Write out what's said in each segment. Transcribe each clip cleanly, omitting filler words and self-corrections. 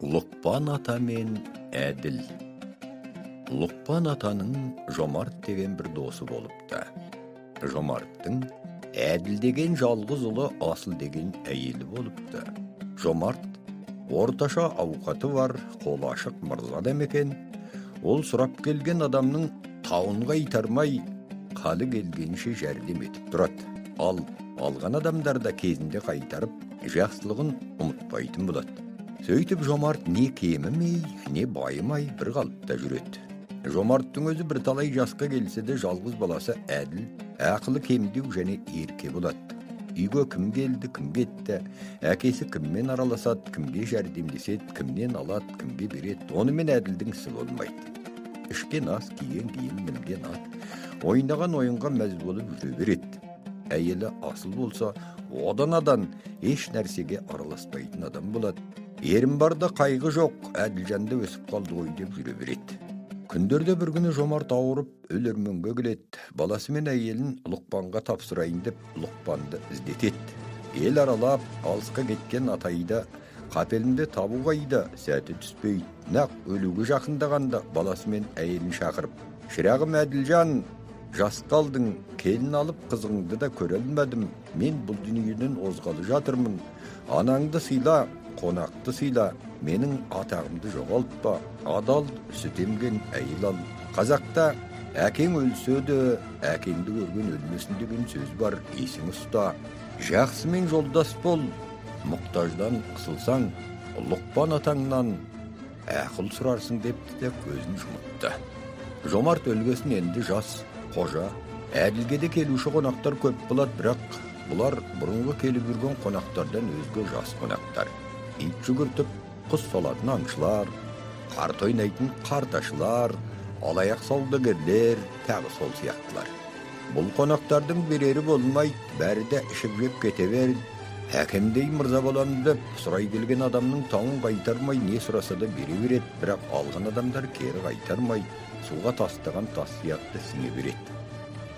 Лұқпан ата мен Әділ. Лұқпан атаның Жомарт деген бір досы болыпты. Жомарттың Әділ деген жалғыз ұлы, Асыл деген әйелі болыпты. Жомарт орташа ауқаты бар, қолы ашық мырза адам екен. Ол сұрап келген адамның тауын қайтармай, қалы келгенше жәрдем етіп тұрады. Ал алған адамдар да кезінде қайтарып, жақсылығын ұмытпайтын болады. Сөйтіп Жомарт не кемімей, не байымай бір қалыпта жүреді. Жомарттың өзі бірталай жасқа келсе де жалғыз баласы Әділ ақылы кемдеу және ерке болады. Үйге кім келді, кім кетті, әкесі кіммен араласады, кімге жәрдемдеседі, кімнен алады, кімге береді, онымен Әділдің ісі болмайды. Ішкен ас, киген киім, мінген ат, ойнаған ойынға мәз болып жүре береді. Әйелі Асыл болса, одан адан еш нәрсеге араласпайтын адам болады. Ерім барда қайғы жоқ, Әділжанды өсіп қалды ғой деп жүре береді. Күндерде бір күні Жомарт ауырып, өлерменге келеді. Баласы мен әйелін Лұқпанға тапсырайын деп Лұқпанды іздетеді. Ел аралап, алысқа кеткен атайды қапелімде табу қайда, сәті түспейді. Нақ өлуге жақындағанда баласы мен әйелін шақырып, «Шырағым Әділжан, жас қалдың, келін алып қызыңды да көре алмадым. Мен бұл дүниеден озғалы жатырмын. Анаңды сыйла, қонақты сыйла, менің атағымды жоғалтпа, адал сүт емген әйел ал. Қазақта әкең өлсе де, әкеңді көрген өлмесін деген сөз бар, есіңе ұста. Жақсымен жолдас бол, мұқтаждан қысылсаң, Лұқпан атаңнан ақыл сұрарсың» депті де көзін жұмыпты. Жомарт өлгесін енді жас қожа Әділге де келуші қонақтар көп болады, бірақ бұлар бұрынғы келіп жүрген қонақтардан өзге жас қонақтар. Ит жүгіртіп, құс салатын аңшылар, қарт ойнайтын қарташылар, алаяқ саудагерлер, тағы сол сияқтылар. Бұл қонақтардың берері болмайды, бәрі де ішіп жеп кете берді. Әкемдей мырза болам деп сұрай келген адамның тауын қайтармай, не сұраса да бере береді, бірақ алған адамдар кері қайтармай, суға тастаған тас сияқты сіңе береді.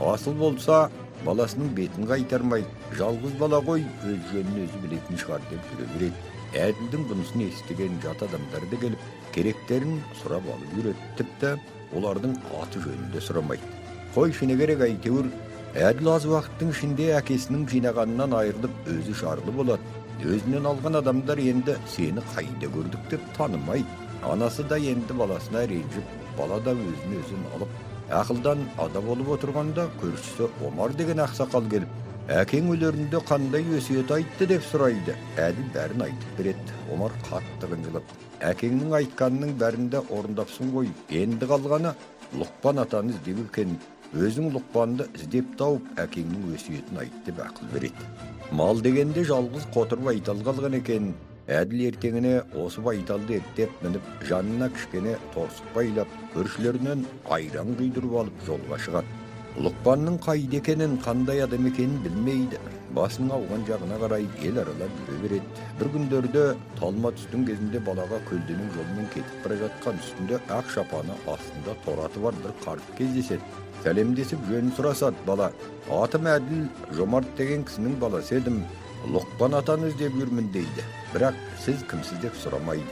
Асыл болса, баласының бетін қайтармай, жалғыз бала ғой, өз жөнін өзі білетін шығар деп жүре береді. Әділдің бұнысын естіген жат адамдар да келіп, керектерін сұрап алып жүреді. Тіпті олардың аты жөнін де сұрамайды. Қой не керек әйтеуір, Әділ аз уақыттың ішінде әкесінің жинағанынан айырылып, өзі жарлы болады. Өзінен алған адамдар енді сені қайда көрдік деп танымайды. Анасы да енді баласына ренжіп, бала да өзін өзін алып, ақылдан ада болып отырғанда көршісі Омар деген ақсақал келіп, «Әкең өлерінде қандай өсиет айтты?» деп сұрайды. Әділ бәрін айтып береді. Омар қатты қынжылып, «Әкеңнің айтқанының бәрін де орындапсың ғой, енді қалғаны Лұқпан атаны іздеу екен. Өзің Лұқпанды іздеп тауып, әкеңнің өсиетін айт» деп ақыл береді. Мал дегенде жалғыз қотыр байтал қалған екен. Әділ ертеңіне осы байталды ерттеп мініп, жанына кішкене торсық байлап, көршілерінен айран құйдырып алып жолға шығады. Лұқпанның қайда екенін, қандай адам екенін білмейді. Басының ауған жағына қарай ел аралап жүре береді. Бір күндерде талма түстің кезінде балаға көлденең жолмен кетіп бара жатқан үстінде ақ шапаны, астында тораты бар бір қарт кездеседі. Сәлемдесіп жөнін сұрасады. Бала, «Атым Әділ, Жомарт деген кісінің баласы едім, Лұқпан атаны іздеп жүрмін» дейді. Бірақ сіз кімсіз деп сұрамайды.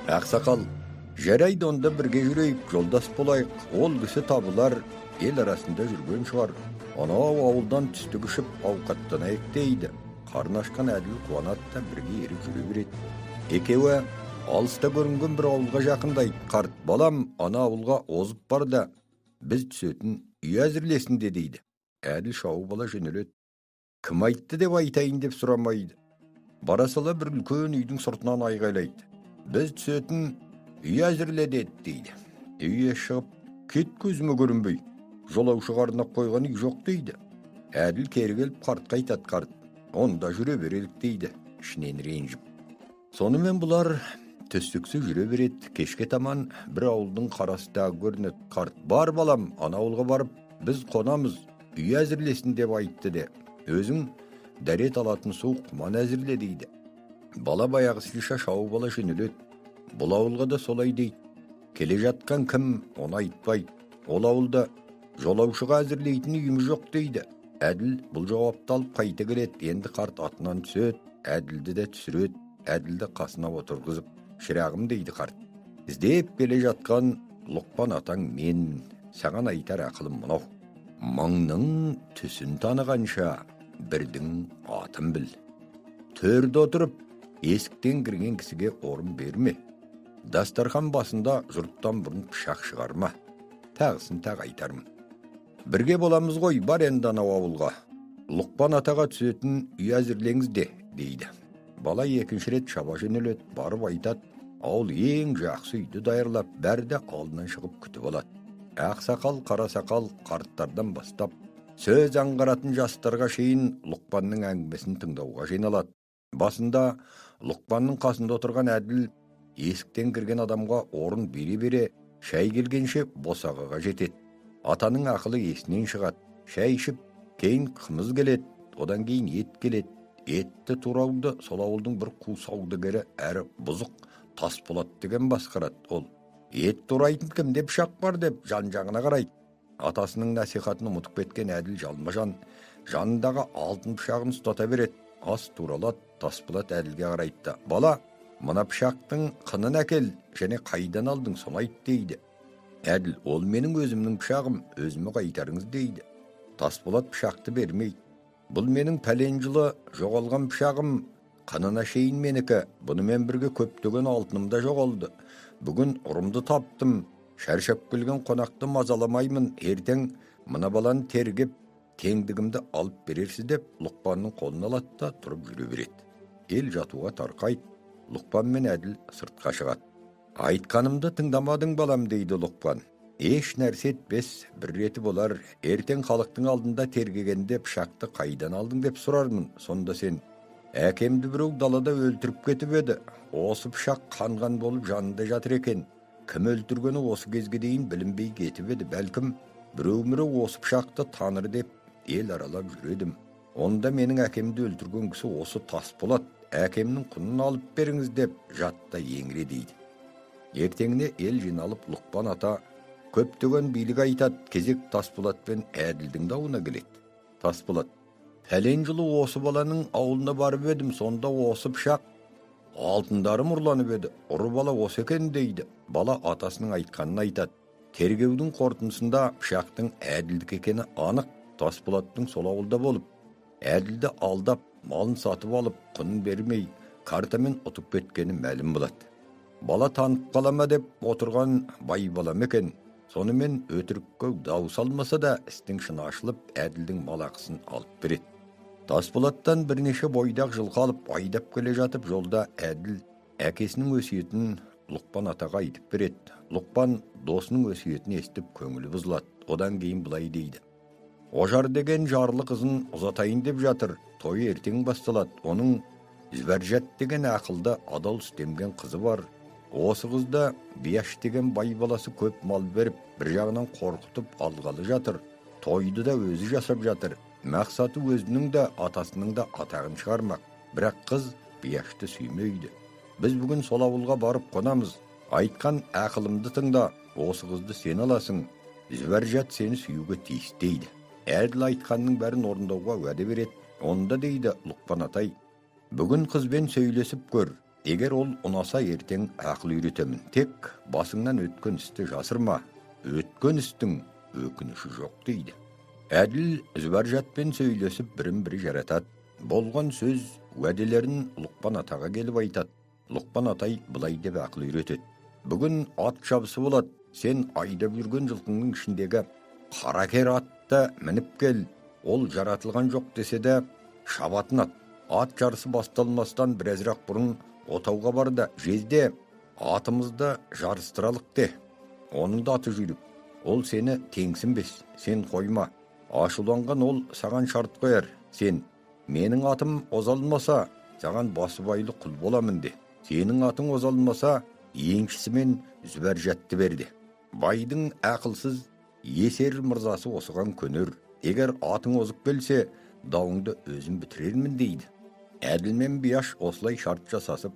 Ақсақал, «Жарайды, онда бірге жүрейік, жолдас болайық, ол кісі табылар, ел арасында жүрген шығар. Анау ауылдан түстік ішіп ауқаттанайық» дейді. Қарны ашқан Әділ қуанады да бірге еріп жүре береді. Екеуі алыста көрінген бір ауылға жақындайды. Қарт, «Балам, ана ауылға озып бар да, біз түсетін үй әзірлесін де» дейді. Әділ шауып ала жөнеледі. Кім айтты деп айтайын деп сұрамайды. Бара сала бір үлкен үйдің сыртынан айғайлайды. «Біз түсетін үй әзірле деді» дейді. Үйге шығып, «Кет көзіме көрінбей, жолаушыға арнап қойған үй жоқ» дейді. Әділ кері келіп қартқа айтады. Қарт, «Онда жүре берелік» дейді, ішінен ренжіп. Сонымен бұлар түстіксіз жүре береді. Кешке таман бір ауылдың қарасы тағы көрінеді. Қарт, «Бар балам, ана ауылға барып, біз қонамыз, үй әзірлесін деп айтты де, өзің дәрет алатын су құман әзірле» дейді. Бала баяғысынша шауып ала жөнеледі. Бұл ауылға да солай дейді. Келе жатқан кім, оны айтпайды. Ол ауылда жолаушыға әзірлейтін үйіміз жоқ дейді. Әділ бұл жауапты алып қайта келеді. Енді қарт атынан түседі, Әділді де түсіреді. Әділді қасына отырғызып, Шырағым, дейді қарт. Іздеп келе жатқан Лұқпан атаң мен, саған айтар ақылым мынау. Мыңның түсін танығанша бірдің атын біл. Төрде отырып, есіктен кірген кісіге орын берме. Дастархан басында жұрттан бұрын пышақ шығарма. Тағысын тағы айтармын. Бірге боламыз ғой, бар енді анау ауылға. Лұқпан атаға түсетін үй әзірлеңіз де, дейді. Бала екінші рет шаба жөнеледі, барып айтады. Ауыл ең жақсы үйді даярлап, бәрі де алдынан шығып күтіп алады. Ақсақал, қарасақал қарттардан бастап, сөз аңғаратын жастарға шейін Лұқпанның әңгімесін тыңдауға жиналады. Басында Лұқпанның қасында отырған Әділ есіктен кірген адамға орын бере-бере шай келгенше босағаға жетеді. Атаның ақылы есінен шығады. Шай ішіп, кейін қымыз келеді, одан кейін ет келеді. Етті турауды сол ауылдың бір қу саудагері әрі бұзық Тасболат деген басқарады. Ол ет турайтын кімде пышақ бар деп жан-жағына қарайды. Атасының насихатын ұмытып кеткен Әділ жалма-жан жанындағы алтын пышағын ұстата береді. Ас туралады. Тасболат Әділге қарайды да, бала, мына пышақтың қынын әкел, және қайдан алдың соны айт, дейді. Әділ, ол менің өзімнің пышағым, өзіме қайтарыңыз, дейді. Тасболат пышақты бермейді. Бұл менің пәлен жылы жоғалған пышағым, қынына шейін менікі, бұнымен бірге көптеген алтыным да жоғалды. Бүгін ұрымды таптым, шаршап келген қонақты мазаламаймын, ертең мына баланы тергеп, теңдігімді алып берерсіз деп Лұқпанның қолын алады да тұрып жүре береді. Ел жатуға тарқайды. Лұқпан мен Әділ сыртқа шығады. Айтқанымды тыңдамадың, балам, дейді Лұқпан. Еш нәрсе етпес, бір реті болар. Ертең халықтың алдында тергегенде пышақты қайдан алдың деп сұрармын. Сонда сен, әкемді біреу далада өлтіріп кетіп еді. Осы пышақ қанған болып жанында жатыр екен. Кім өлтіргені осы кезге дейін білінбей кетіп еді. Бәлкім біреу-міреу осы пышақты таныр деп ел аралап жүр едім. Онда менің әкемді өлтірген кісі осы Тасболат. Әкемнің құнын алып беріңіз деп жатта еңіре, дейді. Ертеңіне ел жиналып, Лұқпан ата көптеген билік айтады. Кезек Тасболат пен Әділдің дауына келеді. Тасболат, пәлен жылы осы баланың ауылына барып едім, сонда осы пышақ алтындарым ұрланып еді. Ұры бала осы екен, дейді. Бала атасының айтқанын айтады. Тергеудің қорытындысында пышақтың Әділдікі екені анық. Тасболаттың сол ауылда болып, Әділді алдап, малын сатып алып, құнын бермей, картамен ұтып кеткені мәлім болады. Бала танып қалама деп отырған бай балам екен. Сонымен өтірікке дау салмаса да, істің шыны ашылып, Әділдің мал ақысын алып береді. Тасболаттан бірнеше бойдақ жылқы алып, айдап келе жатып, жолда Әділ әкесінің өсиетін Лұқпан атаға айтып береді. Лұқпан досының өсиетін естіп, көңілі бұзылады. Одан кейін былай дейді. Ожар деген жарлы қызын ұзатайын деп жатыр. Тойы ертең басталады. Оның Зүбәржат деген ақылды адал үстемген қызы бар. Осы қызды Бияш деген бай баласы көп мал беріп, бір жағынан қорқытып алғалы жатыр. Тойды да өзі жасап жатыр. Мақсаты өзінің де атасының да атағын шығармақ. Бірақ қыз Бияшты сүймейді. Біз бүгін сол ауылға барып қонамыз. Айтқан ақылымды тыңда, осы қызды сен аласың. Зүбәржат сені сүюге тиіс, дейді. Әділ айтқанның бәрін орындауға уәде береді. Онда, дейді Лұқпан атай, бүгін қызбен сөйлесіп көр. Егер ол ұнаса, ертең ақыл үйретемін. Тек басыңнан өткен істі жасырма. Өткен істің өкініші жоқ, дейді. Әділ Зүбәржатпен сөйлесіп бірін-бірі жаратады. Болған сөз уәделерін Лұқпан атаға келіп айтады. Лұқпан атай былай деп ақыл үйретеді. Бүгін ат шабысы болады. Сен айдап жүрген жылқыңның ішіндегі қаракер атты мініп кел. Ол жаратылған жоқ десе де шабатын ат. Ат жарысы басталмастан біразырақ бұрын отауға бар да, жезде, атымызды жарыстыралық де. Оның да аты жүйрік. Ол сені теңсінбес, сен қойма. Ашуланған ол саған шарт қояр. Сен, менің атым озалмаса, саған басыбайлы құл боламын де. Сенің атың озалмаса, еншісімен Зүбәржатты берді. Байдың ақылсыз есер мырзасы осыған көнер. Егер атың озып келсе, дауыңды өзім бітірермін, дейді. Әділ мен Бияш осылай шарт жасасып,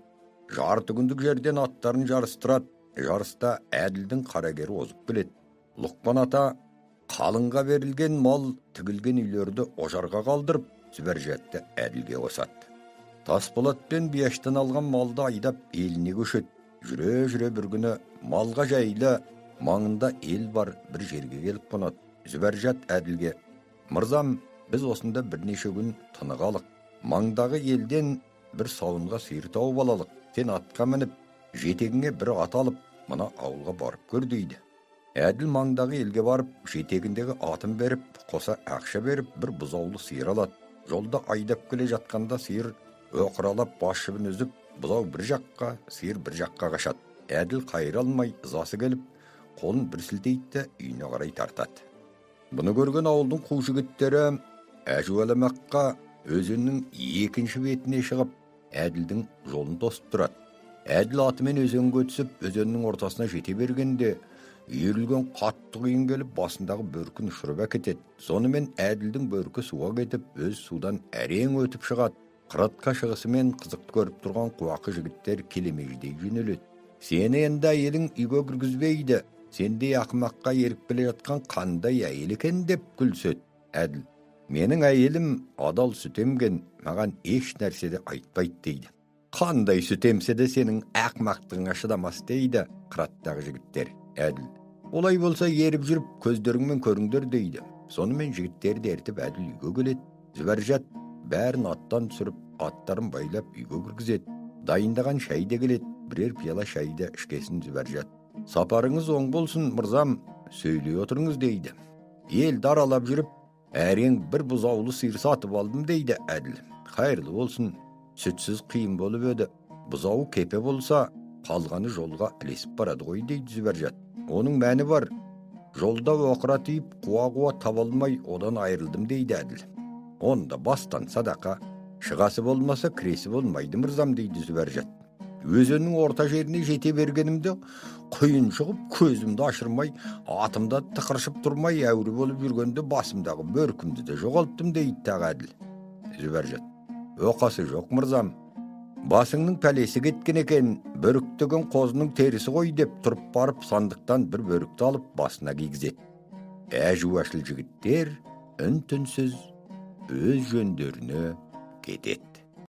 жарты күндік жерден аттарын жарыстырады. Жарыста Әділдің қарагері озып келеді. Лұқпан ата қалыңға берілген мал тігілген үйлерді ожарға қалдырып, Зүбәржатты Әділге қосады. Тасболат пен Бияштан алған малды айдап еліне көшеді. Жүре-жүре бір күні малға жайлы маңында ел бар бір жерге келіп қонады. Зүбәржат Әділге: «Мырзам, біз осында бірнеше күн тынығалық. Маңдағы елден бір сауынға сиыр тауып алалық. Сен атқа мініп, жетегіңе бір ат алып, мына ауылға барып көр», дейді. Әділ маңдағы елге барып, жетегіндегі атын беріп, қоса ақша беріп, бір бұзаулы сиыр алады. Жолда айдап келе жатқанда сиыр оқыралап бас жібін үзіп, бұзау бір жаққа, сиыр бір жаққа қашады. Әділ қайыра алмай, ызасы келіп, қолын бір сілтейді, үйіне қарай тартады. Бұны көрген ауылдың қу жігіттері әжуаламаққа өзеннің екінші бетіне шығып, Әділдің жолын тосып тұрады. Әділ атымен өзенге түсіп, өзеннің ортасына жете бергенде, үйірілген қатты құйын келіп, басындағы бөркін ұшырып әкетеді. Сонымен Әділдің бөркі суға кетіп, өз судан әрең өтіп шығады. Қыратқа шығысымен қызықты көріп тұрған қуақы жігіттер келемеждей жөнеледі. «Сені енді әйелің үйге кіргізбейді, сендей ақымаққа еріп келе жатқан қандай әйел екен?» деп күлседі. Әділ: «Менің әйелім адал сүт емген, маған еш нәрсе де айтпайды», дейді. «Қандай сүт емсе де сенің ақымақтығыңа шыдамас», дейді қыраттағы жігіттер. Әділ: «Олай болса еріп жүріп көздеріңмен көріңдер», дейді. Сонымен жігіттерді ертіп Әділ үйге келеді. Зүбәржат бәрін аттан түсіріп, аттарын байлап үйге кіргізеді. Дайындаған шай да келеді. Бірер пиала шайды ішкесін Зүбәржат: «Сапарыңыз оң болсын, мырзам, сөйлей отырыңыз», дейді. «Елді аралап жүріп, әрең бір бұзаулы сиыр сатып алдым», дейді Әділ. «Қайырлы болсын, сүтсіз қиын болып еді. Бұзауы кепе болса, қалғаны жолға ілесіп барады ғой», дейді Зүбәржат. «Оның мәні бар. Жолда оқыра тиіп, қуа-қуа таба алмай, одан айырылдым», дейді Әділ. «Онда бастан садақа, шығасы болмаса, кіресі болмайды, мырзам», дейді Зүбәржат. «Өзеннің орта жеріне жете бергенімде құйын шығып, көзімді ашырмай, атымда тықыршып тұрмай, әуре болып жүргенде басымдағы бөркімді де жоғалттым», дейді тағы Әділ. Зүбәржат: «Оқасы жоқ, мырзам, басыңның пәлесі кеткен екен, бөрік деген қозының терісі ғой», деп тұрып барып, сандықтан бір бөрікті алып басына кигізеді. Әжуашыл жігіттер үн-түнсіз өз жөндеріне кетеді.